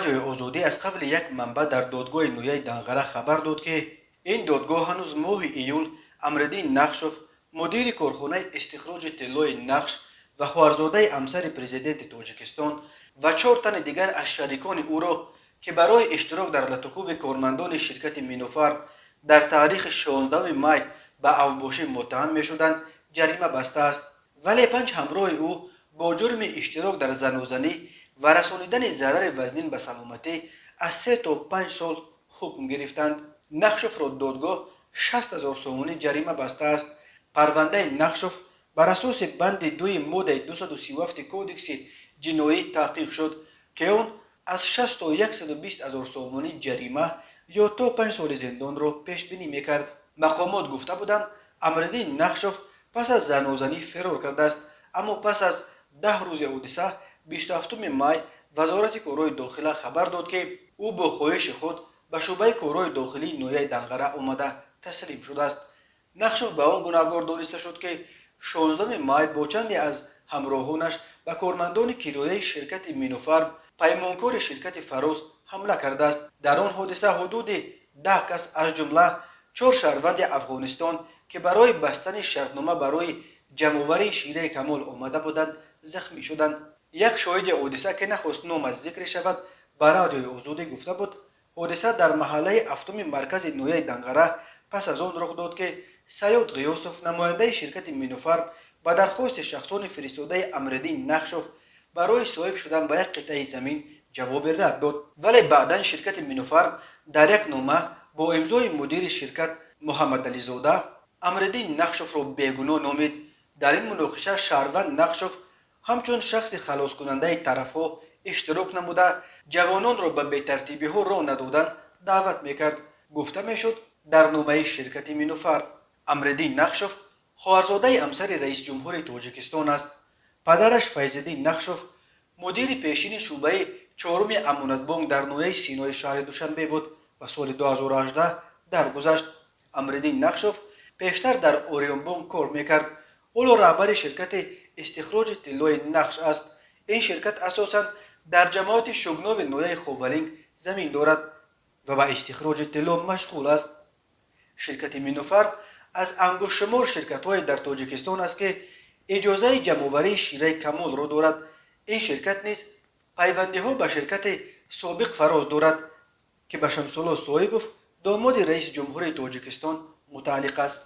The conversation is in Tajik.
Радиои Озодӣ аз қавли як манбаъ дар додгоҳи ноҳияи Данғара хабар дод, ки ин додгоҳ ҳанӯз моҳи июл Амриддин Нақшов, мудири корхонаи истихроҷи тиллои Нақш ва хоҳарзодаи ҳамсари президенти Тоҷикистон, ва чор тани дигар аз шарикони ӯро, ки барои иштирок дар латукӯби кормандони ширкати Минофарм дар таърихи 16 май ба авбошӣ муттаҳам мешуданд, ҷарима бастааст. Вале панҷ ҳамроҳи ӯ бо ҷурми иштирок дар занозанӣ ва расонидани зарари вазнин ба саломатӣ аз 3 то 5 сол ҳукм гирифтанд. Нақшовро додгоҳ 60 000 сомонӣ ҷарима бастааст. Парвандаи Нақшов бар асоси банди дуи моддаи 237 Кодекси ҷиноӣ таҳқиқ шуд, ки он аз 60 то 120 ҳазор сомонӣ ҷарима ё то 5 соли зиндонро пешбинӣ мекард. Мақомот гуфта буданд, Амриддин Нақшов пас аз занозанӣ фирор кардааст, аммо пас аз 10 рӯзи ҳодиса, 27 май, Вазорати корҳои дохила хабар дод, ки ӯ бо хоҳиши худ ба шӯъбаи корҳои дохилии ноҳияи Данғара омада таслим шудааст. Нақшов ба он гунаҳгор дониста шуд, ки 16 май бо чанде аз ҳамроҳонаш ба кормандони кирояи ширкати Минофарм, паймонкори ширкати Фароз, ҳамла кардааст. Дар он ҳодиса ҳудуди 10 кас, аз ҷумла чор шаҳрванди Афғонистон, ки барои бастани шартнома барои ҷамъоварии шираи камол омада буданд, захмӣ шуданд. Як шоҳиди ҳодиса, ки нахост номаш зикр шавад, ба Радиои Озодӣ гуфта буд, ҳодиса дар маҳаллаи ҳафтуми маркази ноҳияи Данғара пас аз он рух дод, ки Саёд Ғиёсов, намояндаи ширкати Минофарм, ба дархости шахсони фиристодаи Амриддин Нақшов барои соҳиб шудан ба як қитъаи замин ҷавоби рад дод. Вале баъдан ширкати Минофарм дар як нома бо имзои мудири ширкат Муҳаммадализода Амриддин Нақшовро бегуноҳ номид. Дар ин муноқиша шаҳрванд Нақшов ҳамчун шахси халоскунандаи тарафҳо иштирок намуда, ҷавононро ба бетартибиҳо роҳ надодан даъват мекард, гуфта мешуд дар номаи ширкати Минофарм. Амриддин Нақшов хоҳарзодаи ҳамсари раисҷумҳури Тоҷикистон аст. Падараш Файзиддин Нақшов мудири пешини шӯъбаи чоруми Амонатбонк дар ноҳияи Синои шаҳри Душанбе буд ва соли 2018 даргузашт. Амриддин Нақшов пештар дар Ориёнбонк кор мекард. Ҳоло раҳбари ширкати истихроҷи тиллои Нақш аст. Ин ширкат асосан дар ҷамоати Шугнови ноҳияи Ховалинг замин дорад ва ба истихроҷи тилло машғул аст. Ширкати Минофарм аз ангуштшумор ширкатҳое дар Тоҷикистон аст, ки иҷозаи ҷамъоварии шираи камолро дорад. Ин ширкат низ пайвандиҳо ба ширкати собиқ Фароз дорад, ки ба Шамсулло Соҳибов, домоди раиси ҷумҳурии Тоҷикистон, мутааллиқ аст.